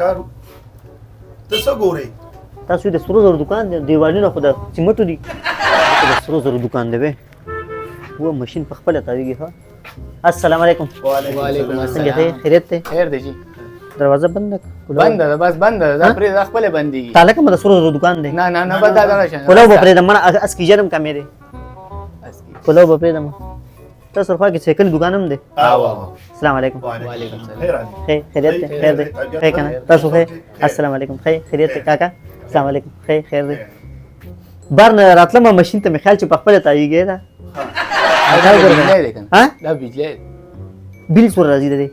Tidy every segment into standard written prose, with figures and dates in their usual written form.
کار ته څه ګورې؟ تاسو د سرو زرو دکان دی، دیوالونه خو د سیمټو دي. د سرو زرو دکان دی وې و ماشین په خپله تاویږي. ښه، السلام علیکم. وعلیکم څنګه خیر السلام. خیریت دی؟ خیر دی جی. دروازه بنده کړه؟ بنده ده، بس بنده ده. دا پرې دا خپله بندېږي. تاله کومه د سرو زرو دکان دی؟ نه نه نه، بس دا دغه شان. کلاو به پرېږدم مړه، اس کی جرم کمې دی. کلاو به پرېږدم. تاسو خوا کې سایکل دکان هم دی؟ السلام علیکم. وعلیکم السلام. خیر دی. خیر خیریت دی؟ خیر دی، خیر کنه؟ تاسو خیر؟ السلام علیکم. خیر خیریت دی کاکا؟ السلام علیکم. خیر خیر دی. بار نه راتلم، ماشین ته مې خیال چې په خپله تاویږي دا. دا بجلی دی کنه؟ ها؟ دا بجلی دی. بیل څومره راځي د دې؟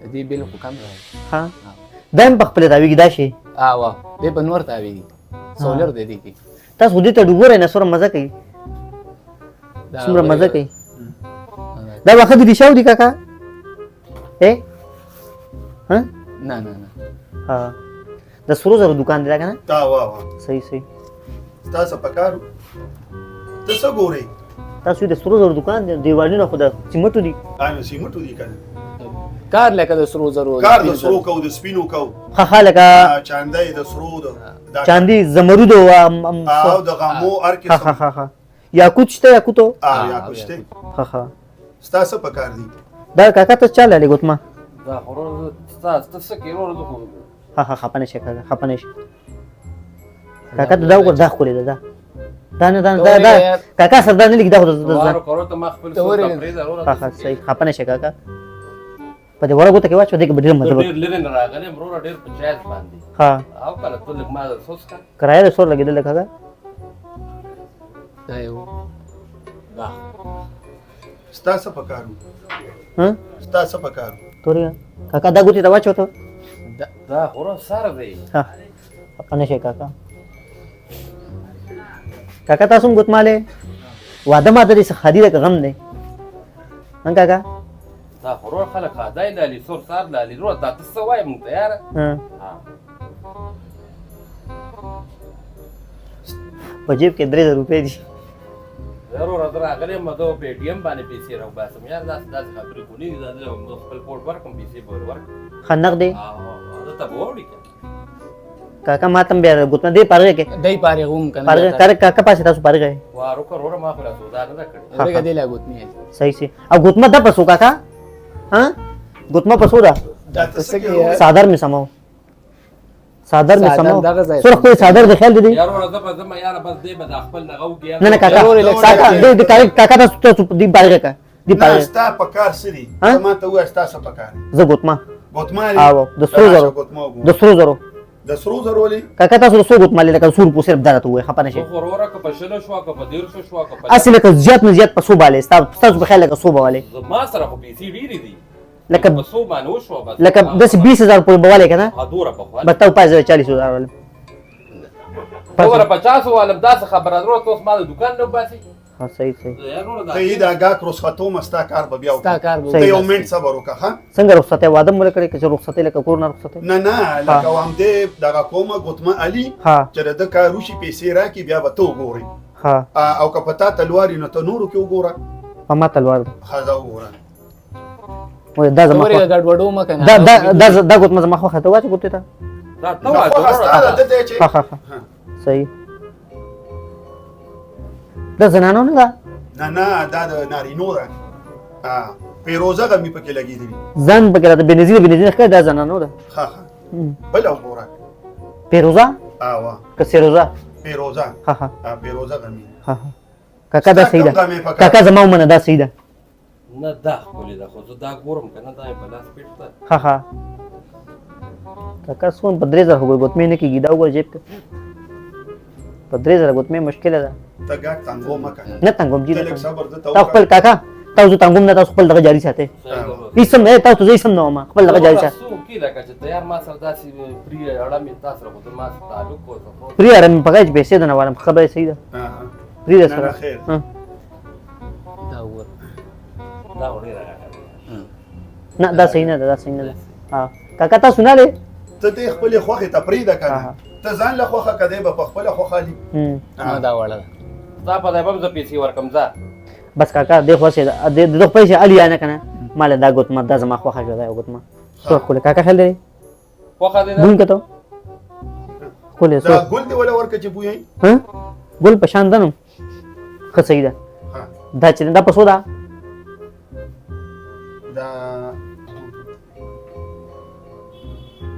د دې بیل خو کم راځي. ها، دا هم په خپله تاویږي دا شی؟ وا، دې په نور تاویږي، سولر دی دې کې. تاسو خو دې ته ډوبورئ نه، څومره مزه کوي. دا څومره مزه کوي. دا واښه دي شاو دي کاکا؟ ای ها؟ نه نه نه. ها، د سرو زرو دکان دی دا که نه؟ تا وا وا. صحیح صحیح. ستا څه پکار؟ ته څه ګورې؟ تاسو د سرو زرو دکان دی، دیوالونه خو د سیمټو دي. نو سیمټو دي کنه. کار لکه د سرو زرو. کار د سرو کو، د سپینو کو. ښه ښه، لکه چاندی د سرو د چاندي، زمرود او او د غمو هر ښه قسم. ښه ښه ښه، یاقوت شته؟ یاقوتو؟ یاقوت شته. ښه ښه. ستا څه پکار دي؟ دا کاکا ته چا لالی ګوتما؟ دا خو ورور ستا ته څه کوې ورور؟ زه خو ښه ښه، خفه نه شې کاکا، خفه نه شې کاکا. ته دا وګوره، دا ښکلې ده. دا دا نه دا دا دا کاکا سر دا نه لیکي، دا خو د وارو کرو ته ما خپل ته څو ورغلې. پرېږده وروره. ښه ښه، صحیح، خفه نه شې کاکا. په دې وړه ګوته کې واچوه، دې کې به ډېر مزه ته وکړي. ډېر لرې نه راغلی یم وروره، ډېر په چایز باندې. ښه. او که نه ته لږ ما سوچ کړه. کرایه د څومره لګېدله کاکا؟ دا یو دا ستا څه پکار وو؟ ها؟ ستا څه پکار وو؟ تورې کاکا، دا ګوتې ته واچوه ته. دا خو ورور سر دی. ښه، خفه نه شې کاکا. کاکا تاسو هم ګوتمالې؟ واده ماده دې څه ښادي ده که غم دی؟ ها کاکا؟ دا خو ورور خلک ښادی لالي، سور سار لالي. وروره دا ته څه وایې موږ ته یاره؟ ها. ها. په جیب کې 3000 روپۍ دي. وروره زه راغلی یم، زه په ای ټي ایم باندې پیسې راوباسم یار. داسې داسې خبرې خو نه دي. دا زه خپل کوډ ورکړم، پیسې به ورکړم. ښه، نغدې؟ زه ته به وړي که کاکا ما ته هم بیا ګوتمه دې پارغه کې. دی پارغ هم کنه. پارغه کار کاکا پاسې تاسو پارغه. وارو که وروره، ما خو لا سودا نه ده کړې. ورګه دی لا ګوتمې. صحیح صحیح. او ګوتمه ده پسو کاکا؟ ها، ګوتمه پسو ده؟ دا ته څه کوې؟ څادر مې سمو، څادر مې څادر سمو. دغه ځای. څومره ښکلی څادر دی، خیال دی. یار وروره زه به ځم یاره، بس دی به دا خپل دغه وکړي یار. نه نه کاکا. ورور یې لږ کاکا ساکت دې دې کاکا تاسو تاسو دې پارغه کا دې نه پارغه. ستا پکار څه دي؟ ها؟ ته ما ته ووایه ستا څه پکار دي؟ زه ګوتمه. ګوتما؟ آو، د سرو زرو. ګوتما وګوره. د سرو زرو. د سرو زرو ولې؟ کاکا تاسو د څو ګوتمالې لکه سور پو صرف دا راته ووایه، خفه نه شې. خو وروره که په شلو شوه، که په دېرشو شوه، که په هسې لکه زیات نه زیات په څو بالې ستاسو په خیال لکه څو به والې؟ زما سره خو پیسې ډېرې دي. لکه په څو باندې وشوه بس. لکه داسې 20,000 پورې به والې که نه؟ ها، دومره به خو بس تا پاس 40,000 والم. دومره پچاسو والم. داسې خبره ده وروره، ته اوس ما د دکان نه وباسې. ها، صحیح صحیح. یار وروره دا ته یې دا ګاک رخصتوم، ستا کار به بیا ستا وکړم. کار به صحیح. ته یو منټ صبر وکړه. ښه. څنګه رخصتۍ؟ واده مو کړې که چې رخصتۍ لکه کور نه رخصتۍ؟ نه نه، لکه همدې دغه کومه ګوتمه علي ها. چې د ده کار وشي، پیسې راکړي، بیا به ته وګورې. ها. او که په تا تلوار وي نو ته نورو کې وګوره. په ما تلوار ده. ښه، ځه وګوره. وای دا زما ورګه خوښه. ګډوډو مه کنه. دا دا دا دا ګوتمه زما خوښه، ته واچو ګوتې ته. دا ته نه وایه خوښه ستا ده، وروره. ده ته چې ښه ښه ښه، صحیح. دا زنانو نه ده؟ نه نه، دا د نارینو ده. پیروزه غمي پکې لګېدلي. ځان پکې راته بېنظیر بېنظیر ښکاري، دا زنانو ده. ښه ښه، بله وګوره. پیروزه؟ وا. که سیروزه؟ پیروزه. ښه ښه. پیروزه غمي. ښه ښه کاکا، دا ستا صحیح کوم ده. غمی پکار؟ کاکا زما ومنه، دا صحیح ده. نه، دا ښکلې ده، خو زه دا ګورم که نه دا مې په لاس پېټ ده. ښه ښه کاکا، څوم په 3000 خو ګوتمې نه کېږي. دا وګوره جیب کې په 3000 ګوتمې مشکله ده. ته ګاک تنګو مه که. نه تنګوم جي. ته لږ صبر ده ته تاسو خپل وکړه. کاکا تاسو تنګوم نه، تاسو خپل دغه جاري ساتئ. صحیح ده ورور. هیڅ هم نه، تاسو زه هیڅ هم نه وم، خپل دغه جاري ساتئ. څو کې لکه چې تیار ما سره داسې پري اړه مې تا سره خو زما سره تعلق و څه خو پرې اره مې پکای چې پیسې د نه والم، خبره صحیح ده. پرې ده نه، سره. نه، خیر. ها. دا وګوره. دا خو ډېره غټه ده. نه، دا صحیح نه ده، دا صحیح نه ده. ها کاکا، تاسو نه لې؟ ته دې خپلې خوښې ته پرېږده که نه. ها. ته ځان له خوښه که دی به په خپله خوښه علي. نه، دا وړه ده. ستا په ځای به هم زه پیسې ورکړم، ځه. بس کاکا دې خوښ ده، دې د خپل شي علي نه کنه. مال دا ګوتمه دا زما خوښه شوه، دا یو ګوتمه څو ښکلې کاکا، خیال دی. خوښه دې ده؟ بوی کته ښکلی دا ګل دې وله ورکړه چې بوی ها ګل په شان ده نو ښه صحیح ده. دا چې دا په څو ده؟ دا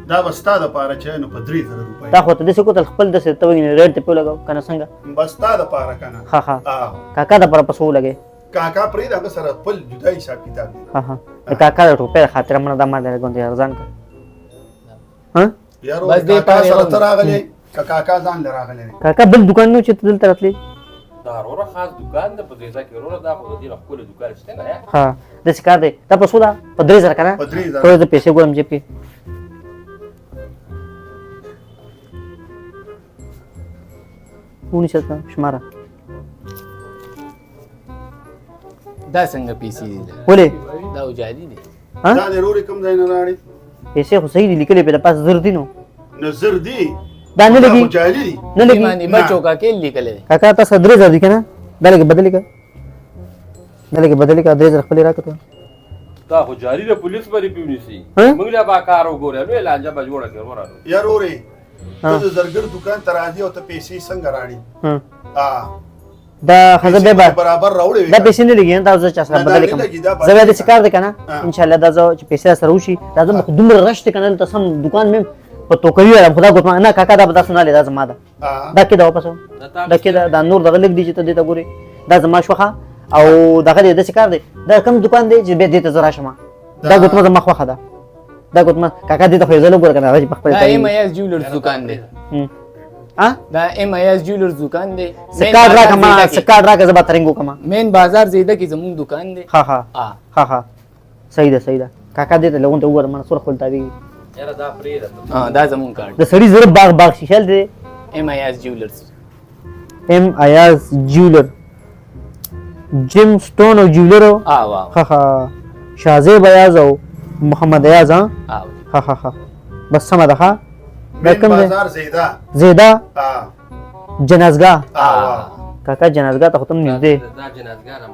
دا به ستا دپاره چې نو په 3000 روپۍ. دا خو ته داسې وکتل خپل داسې ته وګینې ریټ دې پرې ولګاو که نه څنګه؟ به ستا دپاره که نه. ښه ښه کاکا دپاره په څو ولګې؟ کاکا پرېږده، هغه سره خپل جدا حساب کتاب دی. ښه ښه د کاکا د ټوپۍ خاطره مړه دا ما درې ګوندې ارزان کړه. ها یارو بس دې کاکا پاره سره ته راغلی. راغلی که کاکا ځان له راغلی دی؟ کاکا بل دکان نه و چې ته دلته راتلې؟ دا وروره خاص دکان ده په زیزه کې وروره، دا خو د دې نه ښکلی دکان شته نه. ها داسې کار دی. دا په څو ده؟ په 3000 که نه؟ په 3000. ته زه پیسې ګورم جیب کې. ونیسه ته شماره. دا څنګه پیسې دي؟ ولې؟ دا جعلي دي. ها دا دې رورې کوم ځای نه راړې؟ پیسې خو صحیح دي لیکلې په د پاس 1000 دي نو. نو 1000 دي دا نه دا لګي خو جعلي دي. نه دې لګي. باندې بچو کا کې لیکلی دی. کاکا تاسو 3000 دي که نه؟ دا لږ بدلې که، دا لږ بدلې که، 3000 خپلې راکړه ته. دا خو جاري ده، پولیس به دې پرې ونیسي. ها؟ موږ له به کار وګورې، لویه لانجه به جوړه کړې وروره. یار ورې ته د زرګر دکان ته راځې او ته پیسې څنګه راړې؟ ها دا دا خزه پیسې به برابر راوړې وې دا که؟ پیسې نه لګي، دا زه چا سره نه، دا بدلې نه کړم. لګي، دا زه بیا بدلې داسې کار دی که نه ها. انشاءالله دا زه چې پیسې را سره وشي راځم، خو دومره رش دی که نه دلته سم دکان مې په توکوي وایم خدا ګوتما نه. کاکا دا به تاسو نه لې، دا زما ده. دا کېده واپس دا کېده، دا نور دغه لږ دي چې ته دې ته ګورې. دا زما شوخه او دغه دی. داسې کار دی، دا کوم دکان دی چې بیا دې ته زه راشم؟ دا ګوتمه زما خوښه ده، دا ګوتمه کاکا دې ته خو یې زه وګوره که نه هغه چې په خپل دا ایم ای اس جیولرز دکان دی. ها دا ایم ای اس جیولرز دکان دی. څه کارډ راکړه ما، څه کارډ راکړه، زه به ترنګ وکړم. مین بازار زیده کې زموږ دکان دی. ښه ښه ښه ښه صحیح ده صحیح ده. کاکا دې ته لغون ته وګوره منه څومره ښکلي تاوېږي. یاره دا پرېږده. دا زموږ کارډ. د سړي زړه باغ باغ شي. خیال دی ایم ای اس جیولرز، ایم ایاز جیولر، جیم سټون او جیولر. وا ښه ښه شاهزیب ایاز او محمد ایاز. ها ښه ښه ښه بس سمه ده. ښه دا مین کوم دی؟ بازار زیده. زیده جنازګاه. کاکا جنازګاه ته خو تم نږدې. دا جنازګاه نه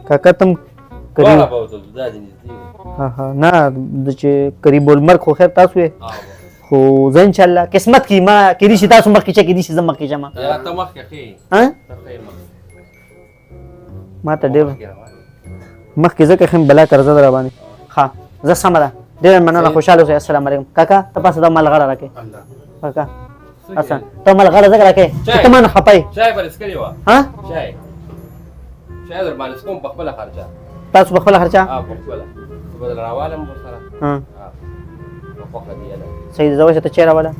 کاکا تم دواړه قریب به ورته دا دې نږدې. ها ها نه د چې قریب المرګ خو خیر تاسو یې، خو زه انشاءالله قسمت کې ما کېدای شي تاسو مخکې شه، کېدای شي زه مخکې شم. یاره ته مخکې ښه یې. ها ته ښه یې مخکې. ما ته ډېر مخکې ځکه ښه یم، بلا قرضه ده راباندې. ښه زه سمه ده، ډېره مننه، خوشحاله اوسئ. السلام علیکم. کاکا ته پاسه دا مال غاړه راکړې. کاکا اسان ته مال غاړه ځکه راکړې چې ته ما نه خفه یې. چای به دې څښلې وه؟ ها چای چای در باندې څښم په خپله خرچه. تاسو په خپله خرچه؟ په خپله زه به درله راوالم ورسره. ها په خوښه دي یله. صحیح ده. زه وایه ته چای راوله.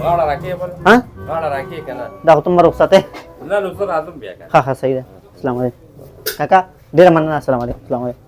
غاړه راکې بله. ها غاړه راکې که نه؟ دا خو ته ما رخصتې. نه نو زه راځم بیا که. ښه ښه صحیح ده. السلام علیکم کاکا، ډېره مننه. السلام علیکم. السلام علیکم.